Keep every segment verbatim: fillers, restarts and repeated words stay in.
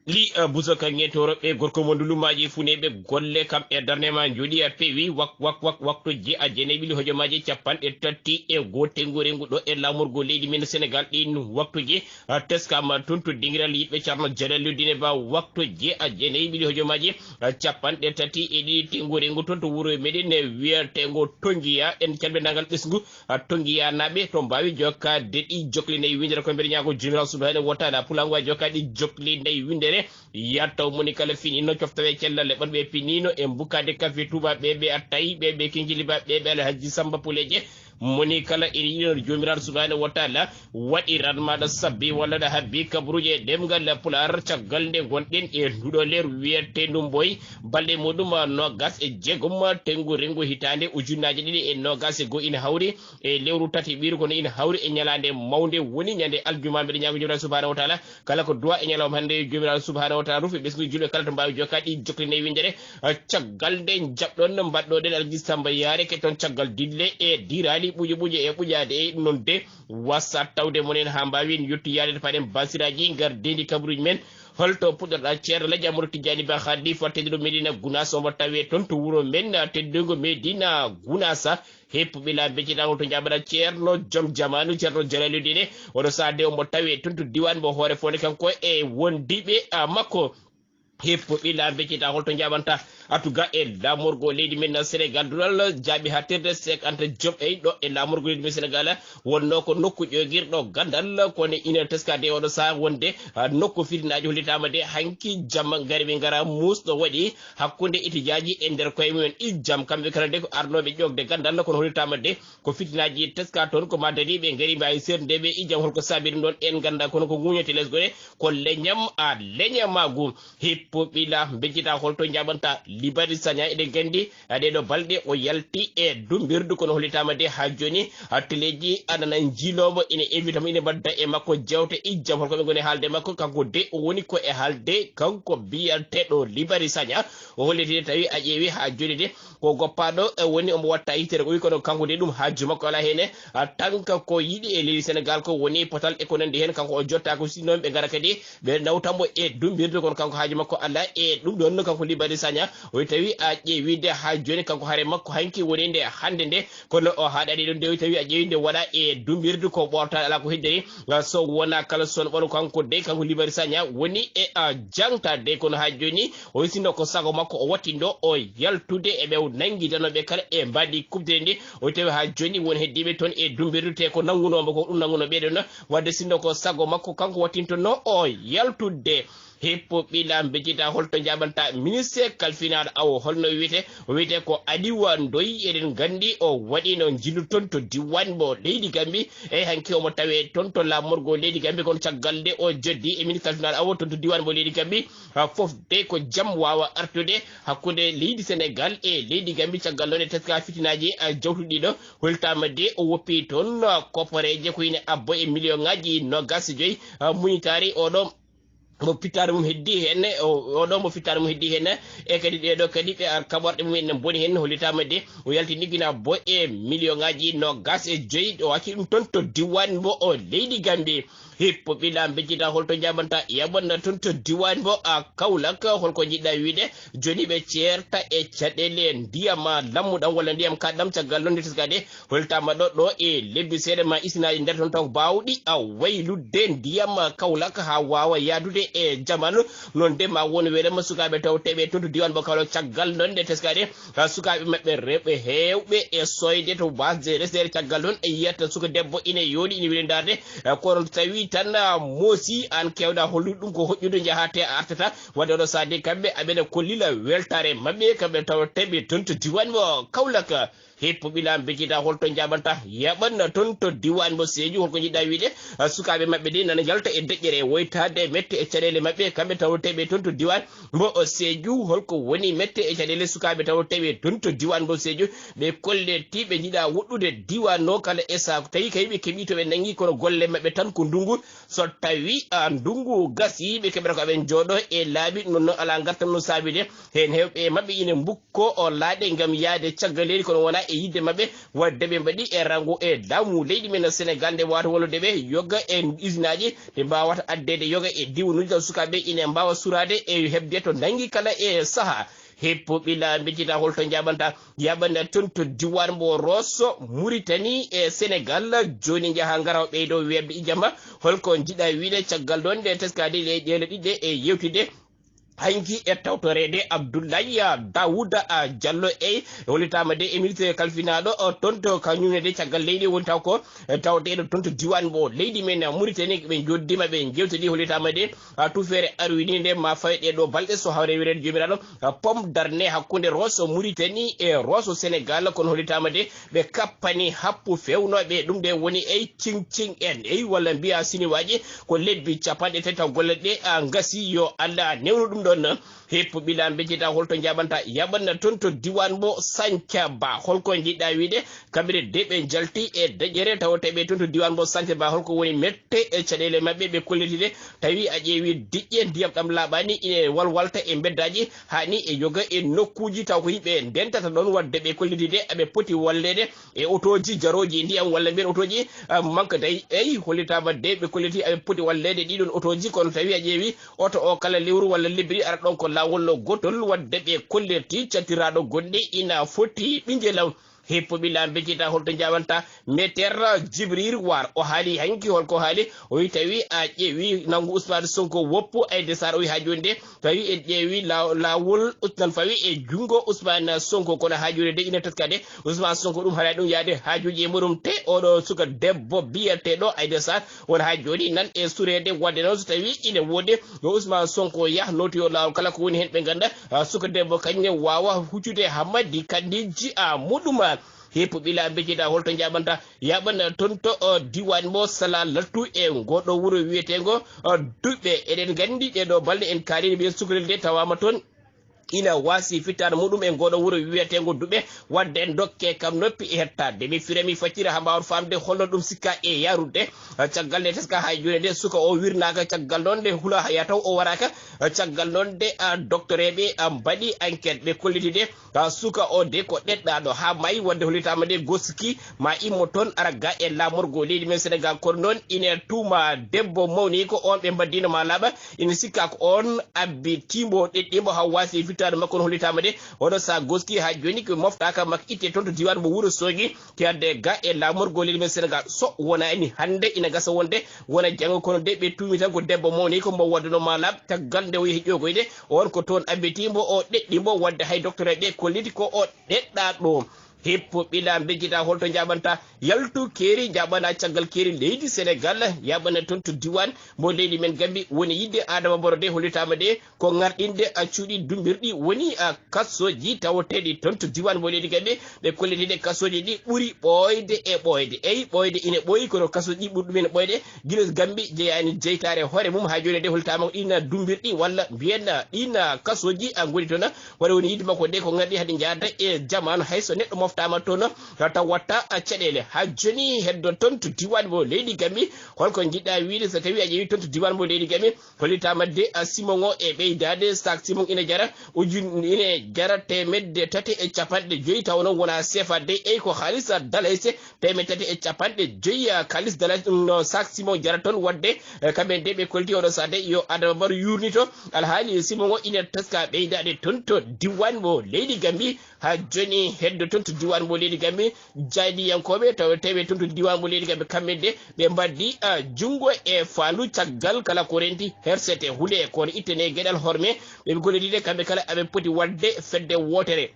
Li, eh, buso kaŋŋe toroɓe gorko mo ndulumaaji funeeɓe golle kam e darne ma njoɗi a pewi wak, wak, wak, waktuji a jeneɓili hojomaaji capanɗe tati e gotengu rengu ɗo e lamorgo leydi men Senegal. Ɗin waktuji, eh, teskama tun to dingiral yiɗɓe Ceerno Jalalludine Ba, waktuji a jeneɓili hojomaaji, eh, capanɗe tati e ɗiɗi tengu rengu tun to wuro meɗen, eh, wiyatengo Tongiya. En calminangal ɓesngu a Tongiyanaaɓe to mbaawi jokkaade ɗi jokli nayi winndere ko mbeɗa ñaago Joomiraaɗo Subhaanahu wa Taala. Pulaar ngu waawi jokkaade ɗi jokli nayi winndere. Yattaw moni kala finiino coftawe cellal e ɓanɓe piniino e mbukaade kafe Tuuba ɓe ɓe a tawi ɓe ɓe kinkiliba ɓe ɓe Alhaji Samba Puleeje. Moni kala ina yiɗino Joomiraaɗo Subhaanahu wa Taala waɗiran maɗa sabbi walla ɗa habbi kabaruuji e ɗemngal Pulaar caggal nde ngonɗen e nduɗo leer wiyeteendu Mboy balɗe muɗum noogas e jeegom tengu rengu hitaande ujunnaaje ɗiɗi e noogas e goo ina hawri e lewru tati ɓiru kono ina hawri e ñalaande mawnde woni ñande aljuma. Mbeɗa ñaago Joomiraaɗo Subhaanahu wa Taala kala ko duwa e ñalawma hannde Joomiraaɗo Subhaanahu wa Taala rufi ɓesngu julɓe kala to mbaawi jokkaade ɗi jokli nayi winndere. Caggal nde jaɓɗon mbaɗɗoɗen Alhaji Samba Yaare ke toon caggal dille e diraali ɓuƴe ɓuƴe e ɓuƴaade e ɗum noon de wasa tawde monen haa mbaawi en yettoyaade to paɗen basiraaji ngar dendi kabaruuji men. Holto puɗɗorɗa Ceerno Alhaji Amadou Tidiani Ba Khalifa tedduɗo Medina Gounass omo tawe toon to wuro men teddungo Medina Gounass. Heppu ɓila beccita holto jaɓaɗa Ceerno joom jamaanu Ceerno Jalalludine oɗo saade omo tawe toon to diwan mo hoore fonde kanko e wondiɓe a makko. Heppu ɓila beccita holto jaɓanta atuga e lamorgo leydi men Senegal duɗal jaaɓi ha tirde sek anta joom e ɗo e lamorgo leydi men Senegal. Wonno ko nokku ƴoogirɗo gandal kono ina teskade oɗo saha wonde, ah, nokku fitinaaji hollitaama de hanki jamma ngari ɓe ngara muusɗo waɗi hakkunde itijaaji e nder koye mumen. Ijjam kamɓe kala de ko arnooɓe ƴoogde gandal kono hollitaama de ko fitinaaji teska toon ko ma dariiɓe ngari mbaawi seerndeɓe ijjam holko saabi ɗum ɗon en ganda kono ko ŋuñete lesgore ko leñam a leñamaagu. Hippo ɓila mbejjita holto jaɓanta Libari Saña eɗen nganndi ɗeɗo balɗe o yalti e dumbirdu kono hollitaama de haa jooni teleeji anana njiiloomo ina invita mo ina mbadda e makko jeewte ijjam holko ɓe ngoni haalde makko kanko de o woni ko e haalde kanko biyateɗo Libari Saña o holliti de tawi a ƴeewi haa jooni de ko goppaaɗo e woni omo watta yitere o wi kono kanko de ɗum haaju makko alaa heen e tanka ko yiɗi e leydi Senegal ko woni potal e ko nanndi heen kanko o jotta ko sinnoon ɓe ngara kadi ɓe nawta mo e dumbirdu kono kanko haaju makko alaa e ɗum ɗoon kanko Libari Saña o wi tawi a ƴeewi de haa jooni kanko hare makko hanki woni nde hannde nde kono o haɗaɗi ɗum de o wi tawi a ƴeewi nde waɗa e dumbirdu ko ɓortal alaa ko heddiri so wona kala son ɓolo kanko de kanko Libari Saña woni e a jangta de kono haa jooni o wi sinno ko sago makko o wattindo o yaltude e ɓe nanngidanoɓe kala e mbaɗi kubde ndi o wi tawi haa jooni won heddiɓe toon e dumbirdu te ko nanngunoomo ko ɗum nanngunoo ɓeɗon wadde sinno ko sago makko kanko wattintonno o yaltudde. Hippo ɓila mbejjita holto jaɓanta ministre kalfinaɗo awo holno wiyete o wiyete ko Aliwa Ndoy eɗen nganndi o waɗino njillu toon to diwan mo leydi Gambi e hanki omo tawe toon to lammorgo leydi Gambi kono caggal nde o joddi e ministre kalfinaɗo awo toon to diwan mo leydi Gambi fof de ko jam wawa artude hakkunde leydi Senegal e leydi Gambi caggal noon e teska fitinaaji jawtuɗiɗo holtama de o woppi toon koporeje ko ine abbo e million ngaji nogas e joyi muñitaari oɗo mo fittaare mum heddi heen oɗo mo fittaare mum heddi heen e kadi ɗeɗo kadi ɓe ar kaɓorɗe mum en boni heen hollitama de o yalti niggina bo e million ngaji nogas e joyi o acci ɗum toon to diwan mo o leydi Gambi. Hippo ɓila mbejjita holto jaɓanta yaɓanna toon to diwan mo a Kaolack holko jiɗɗa wiide joni ɓe ceerta e caɗele ndiyam lammuɗam walla ndiyam kaɗɗam caggal noon nde teskade holtama ɗo ɗo e lebbi seeɗa ma isinaji nder toon taw bawɗi a wayludde ndiyam Kaolack ha wawa yadude e jamanu noon de ma won welama sukaɓe taw teɓe toon to diwan mo Kaolack caggal noon nde teskade sukaɓe maɓɓe rewɓe hewɓe e soyde to wasde resede caggal noon e yiyata suka debbo ina yooɗi ina weli darde kono tawi tan moosi an kewɗa hollude ɗum ko hoƴƴude jahate a artata wadde oɗo sadi kamɓe aɓeɗa kollila weltare maɓɓe kamɓe tawa teɓe toon to diwan mo Kaolack. Hippo ɓila mbejjita holto jaɓanta yaɓanna toon to diwan mo Seeju holko jiɗɗa wiide sukaɓe maɓɓe de nana yalta e deƴƴere woytade mette e caɗele maɓɓe kamɓe tawa teɓe toon to diwan mbo o Seeju holko woni mette e caɗele sukaɓe tawa teɓe toon to diwan mbo Seeju ɓe kolle tiɓe jiɗa woɗɗude diwan no kala e sa tawi kay ɓe keɓi to ɓe nangi kono golle maɓɓe tan ko ndungu so tawi a ndungu gasi ɓe keɓata ko aɓen jooɗo e laabi ɗum noon ala gartam no saabi de heen hewɓe e maɓɓe ina mbukko o laaɗe ngam yaade caggal leydi kono wona e yidde maɓɓe, wadde ɓe mbaɗi e rango e laamu leydi men Sénégal nde wawata wallude ɓe yoga e usinaaji ɗi mbawata addeede yoga e diwnuuji taw sukaaɓe ɓe ina mbaawa suraade e heɓde to nanngi kala e sahaa. Heppo ɓila mbejjita holto njaɓanta, yaɓana toon to diwan mbo Rosso, Mauritanie e Sénégal. Jooni njaha ngara o ɓeydo weɓde ijama, holko njiɗa wiide caggal ɗoon nde teskaade leyɗeele ɗiɗe e yewtide hanki e tawtoreede Abdoulaye Daouda Diallo, ey hollitaama de e ministre kalfinaaɗo o toon to kañum ne de caggal leydi woni taw ko tawteeɗo toon to diwan mbo leydi men Mauritanie, ɓe njoddiima ɓe njewtidi hollitaama de a tufeere arwini nde ma fawe ɗe ɗo balɗe so hawre wireede joomiraaɗo, a pom darne hakkunde Rosso Mauritanie e Rosso Sénégal, kono hollitaama de ɓe kappani happu fewnooɓe ɗum de woni ey ciŋ ciŋ en ey walla mbiya siniwaaji ko lebbi capanɗe tati taw golle ɗe a ngasi yo Allah newnu ɗum ɗon. Heppu ɓila mbejjita holto njaɓanta yaɓanna toon to diwan mo Sañca Ba, holko njiɗɗa wiide? Kamɓe de ɓe njalti e daƴƴere tawa teɓe toon to diwan mo Sañca Ba, holko woni mette e caɗeele maɓɓe ɓe kollitide? Tawi a ƴeewi diƴƴe ndiyam ɗam laaɓani ine walwalta e mbeddaaji, haa ni e yoga e nokkuuji taw ko yimɓe ndentata ɗoon, wadde ɓe kollitide aɓe poti walleede e otooji jarooji e ndiyam walla mbiyen otooji, ah, manque day. Eyi, hollitaama de ɓe kolliti aɓe poti walleede ɗiɗon otooji, kono tawi a ƴeewi oto o kala lewru walla lebbi ɗiɗi ara ɗoon ko laawol gotol, wadde ɓe kollirti cattiraaɗo gonɗi ina foti ɓinngelaw. Heppo ɓila mbejjita holto njawanta meter Jibril War o haali hanki holko haali o wi tawi a ƴeewi nanngu Ousmane Sonko woppu Aïda Sarr o wi haa jooni de tawi en ƴeewi law- laawol Ousmane fawi e junngo Ousmane Sonko kono haa jooni de ina teska de Ousmane Sonko ɗum haɗa ɗum yaade haajuuji e muɗum te oɗo suka debbo biyeteɗo Aïda Sarr won haa jooni nan e sureede wadde noon so tawi ina woodi yo Ousmane Sonko yah nooti yo laawol kala ko woni heen ɓe ngannda ah, suka debbo kañum ne waawa huccude Hammadi Kandiji a muɗuma. Heppu ɓila mbejjita holto njaɓanta yaɓana toon to o diwan mo sala lattu e ngoɗo wuro wiyeteengo o duɓɓe eɗen nganndi ɗe ɗo balɗe en kaalini ɓe sukalel de tawaama toon ina waasi fittaandu muɗum e ngoɗo wuro wiyeteengo duɓɓe wadde en dokke kam noppi e hettaade mi fira mi faccira haa mbaawon faamde holno ɗum sikka e yarude. Caggal nde teska hay jooni nde suka o wirnaaka caggal noon nde hula yaa taw o waraaka. Caggal noon nde a doctoreeɓe a mbaɗi enquête ɓe kolliti de a suka o de ko ɗeɗɗaaɗo haa mayi wadde hollitaama nde goski ma immo toon ara ga e laamorgo leydi men Sénégal kono noon ine tuuma debbo mawni ko on ɓe mbaddino ma laaɓa ina sikka ko on abbi timbo ɗeɗɗimbo haa waasi fittaandu makko no hollitaama de oɗo sa goski haa jooni ko moftaaka makko itte toon to diwan mo wuro soogi Tedde ga e laamorgol leydi men Senegal so wonaani hannde ina gasa wonde wona janngo kono de ɓe tuumi tan ko debbo mawni ko mbo wadduno ma laaɓ caggal nde o yehi ƴoogoyde on ko toon abbiti mbo o ɗeɗɗi mbo wadde hay docteur ɓe kolliti ko o ɗeɗɗa ɗo hippo ɓila mbejjita holto jaɓanta yaltu keeri jaɓana caggal keeri leydi Senegal yaɓana toon to diwan mbo leydi men Gambi woni yidde Adama Boro de hollitaama de ko ŋarɗinde a cuuɗi dumbirɗi woni a kasoji tawateeɗi toon to diwan mo leydi Gambi ɓe kolliti de kasoji ɗi ɓuri ɓooyde e ɓooyde eyi ɓooyde ina ɓooyi kono kasoji ɗi ɓuri ɗumen ɓooyde gila Gambi jeyaani jeytaare hoore mum haa jooni de holtaama ina dumbirɗi walla mbiyen ɗin kasoji a ngoni toon wala woni yidde makko de ko ŋarɗi hade jaada e jamaanu hay so neɗɗo moftaama toon taw watta caɗeele haa jooni heddo toon to diwan mo leydi Gambi holko jiɗɗa wiide so tawi a ƴeewi toon to diwan mo leydi Gambi Hollitaama de a simon o e ɓeydaade sac simon ina jara ujun ina jara teemedde tati e capanɗe joyi taw noon wona sefa de eyi ko haalis dalayse teemedde tati e capanɗe joyi haalis dalayse ɗum no sac simon jara toon wadde kamɓe de ɓe kolti oɗo sa de yo adama baro yurnito alhaali simon o ina taska ɓeydaade toon to diwan mo leydi gambi Haa jooni heddo toon to diiwaan mbo leydi Gambi, jaayndiyankooɓe taweteeɓe toon to diiwaan mbo leydi Gambi kamɓe de ɓe mbaddi junngo e faandu caggal kala ko renti hersete hulee kono ittane geɗal horme ɓe gollidii de kamɓe kala aɓe poti waɗde fedde wootere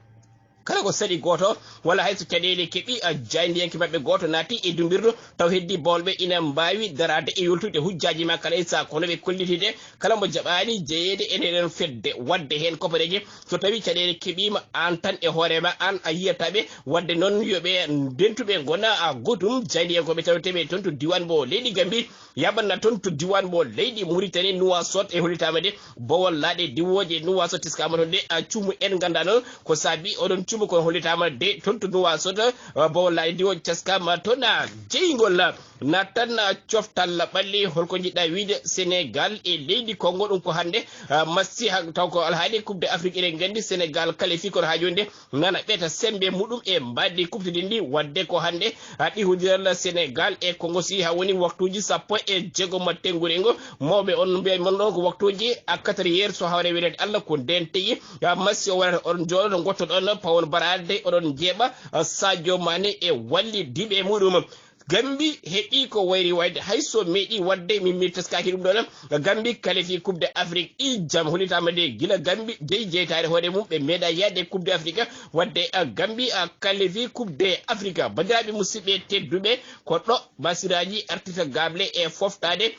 kala ko saɗi gooto walla hay so caɗeele keɓi jaayndiyanke maɓɓe gooto naati e dumbirdu taw heddii bawolɓe ina mbaawi daraade e yoltude hujjaaji ma kala e saha kono ɓe kolliti de kala mbo jaɓaani jeyeede e ndeɗen fedde waɗde heen kopareeje So tawii caɗeele keɓiima aan tan e hoore ma aan a yiyataɓe wadde noon yo ɓe ndentuɓe ngona gootum jaayndiyankooɓe taweteeɓe toon to diiwaan mbo leydi Gambi yaɓanna toon to diiwaan mbo leydi Muritani Nuwaasoot e hollitaama de bowol laaɗe diwooje Nuwaasoot teskaama toon de a cuumu en nganndaa noon ko saabi oɗon cuumu Kono hollitaama de toon to Nuwaasoot, uh, bawol laayi diwo caskaama toon, uh, jeyngol, uh, nattan, uh, coftal ɓalli. Holko njiɗɗa wiide Senegal e leydi Kongo? Ɗum ko hannde, uh, masti ha-, taw ko alhaali Coupe d'Afrique, eɗen nganndi Senegal kala fii kono haa jooni de nana ɓeta sembe muɗum e mbaadi kuftidi ndi. Wadde ko hannde, uh, ɗihodiral Senegal e Kongo si ha woni waktuuji sappo e jeego ma tenngude ngo. Mawɓe on mbiya mon ɗon ko waktuuji à quatre heures, so hawre welede Allah ko nden tawi, uh, masti o waɗata on jooɗo no ngotto ɗon pawon baraade oɗon jeeɓa, uh, Sadio Mané e wallidiiɓe muɗum. Gambi heɓi ko wayri wayde, hay so meeɗi waɗde, min mi teskaki ɗum ɗon. Gambi kalifi Coupe d'Afrique, i jam hollitaama de gila Gambi jeyi jeytaare hoore mum, ɓe meeɗa yaade Coupe d'Afrique. Wadde, a, Gambi, a, kalifi Coupe d'Afrique. Banndiraaɓe musidɓe tedduɓe, ko ɗo masiraaji artirta gaable e foftaade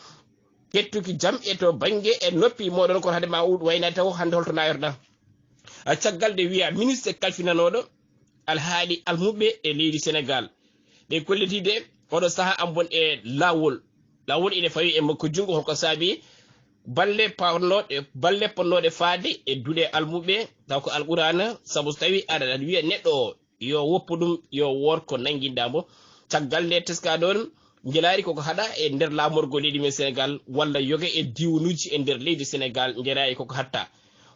kettuki jam e to bannge e noppi mooɗon. Kono hade ma uɗ wayna taw hannde holto nayorɗa? A, caggal nde wiya ministre kalfinanooɗo alhaali almuɓɓe e leydi Senegal, ɓe kolliti de oɗo saha ambon e laawol. Laawol ine fawi e makko junngo, holko saabi balle ponnooɗe, balle ponnooɗe faade e duɗe almuɓɓe, taw ko Alqur'aana, sabu so tawi aɗa wiya neɗɗo o yo woppu ɗum, yo woor ko nannginɗaa mo. Caggal nde teska ɗon, njelaari koko haɗa e nder laamorgo leydi men Senegal, walla yoga e diiwanuuji e nder leydi Senegal, njelaari koko hatta.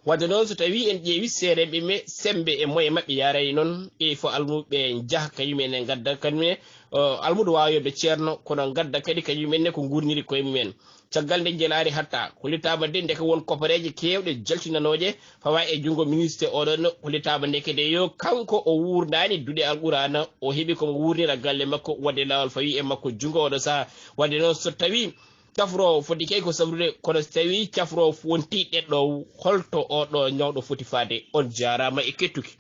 Wadde noon, so tawi en ƴeewi seereeɓe me sembe e moye maɓɓe yaaray noon, il faut almuɓe njaha kañum en e ngadda kañum en, o, almudo waawa yodde ceerno, kono ngadda kadi kañum en ne ko nguurniri koye mum en. Caggal nde njelaari hatta, ko littaama de ndeke won kopareeje keewɗe jaltinanooje fawa e junngo ministre oɗon, ko littaama ndeke de yo kanko o wuurnaani duɗe Alqur'aana, o heɓi ko mo wuurnira galle makko, wadde laawol fawi e makko junngo oɗo saha. Wadde noon, so tawi cafroowo foti kay ko sabrude, kono so tawi cafroowo wonti ɗeɗɗoowo, holto oɗo ñawɗo foti faade? On jaaraama e kettuki.